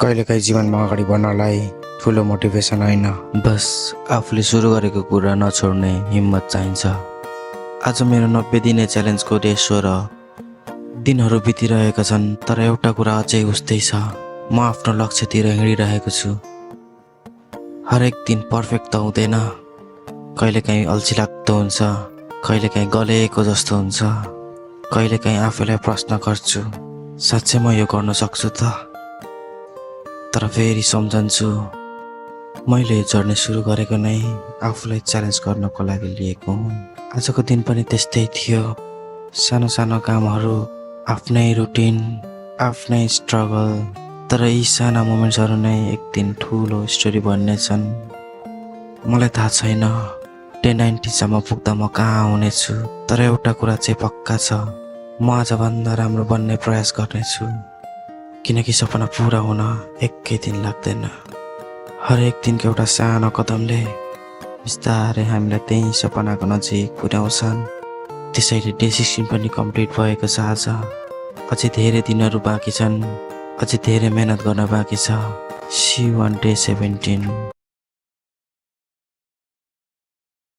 कहिलेकाहीँ जीवनमा अगाडि बढ्नलाई ठुलो मोटिभेसन होइन, बस आफूले सुरु गरेको कुरा नछोड्ने हिम्मत चाहिन्छ। आज मेरो 90 दिने च्यालेन्जको डे 16 दिनहरू बितिरहेका छन्, तर एउटा कुरा अझै उस्तै छ। म आफ्नो लक्ष्यतिर हिँडिरहेको छु। हरेक दिन पर्फेक्ट त हुँदैन, कहिलेकाहीँ अल्छी लाग्दो हुन्छ, कहिलेकाहीँ गलेको जस्तो हुन्छ, कहिलेकाहीँ आफैलाई प्रश्न गर्छु, साँच्चै म यो गर्न सक्छु त? तर फेरि सम्झन्छु, मैले यो जर्नी सुरु गरेको नै आफूलाई च्यालेन्ज गर्नको लागि लिएको हुँ। आजको दिन पनि त्यस्तै थियो। सानो सानो कामहरू, आफ्नै रुटिन, आफ्नै स्ट्रगल, तर यी साना मोमेन्ट्सहरू नै एक दिन ठुलो स्टोरी बन्नेछन्। मलाई थाहा छैन 1090 सम्म पुग्दा म कहाँ हुनेछु, तर एउटा कुरा चाहिँ पक्का छ, म आजभन्दा राम्रो बन्ने प्रयास गर्नेछु। किनकि सपना पुरा हुन एकै दिन लाग्दैन। हरेक दिनको एउटा सानो कदमले बिस्तारै हामीलाई त्यही सपनाको नजिक पुर्याउँछन्। त्यसैले डे 16 पनि कम्प्लिट भएको छ आज। अझै धेरै दिनहरू बाँकी छन्, अझै धेरै मेहनत गर्न बाँकी छ। See you on day 17।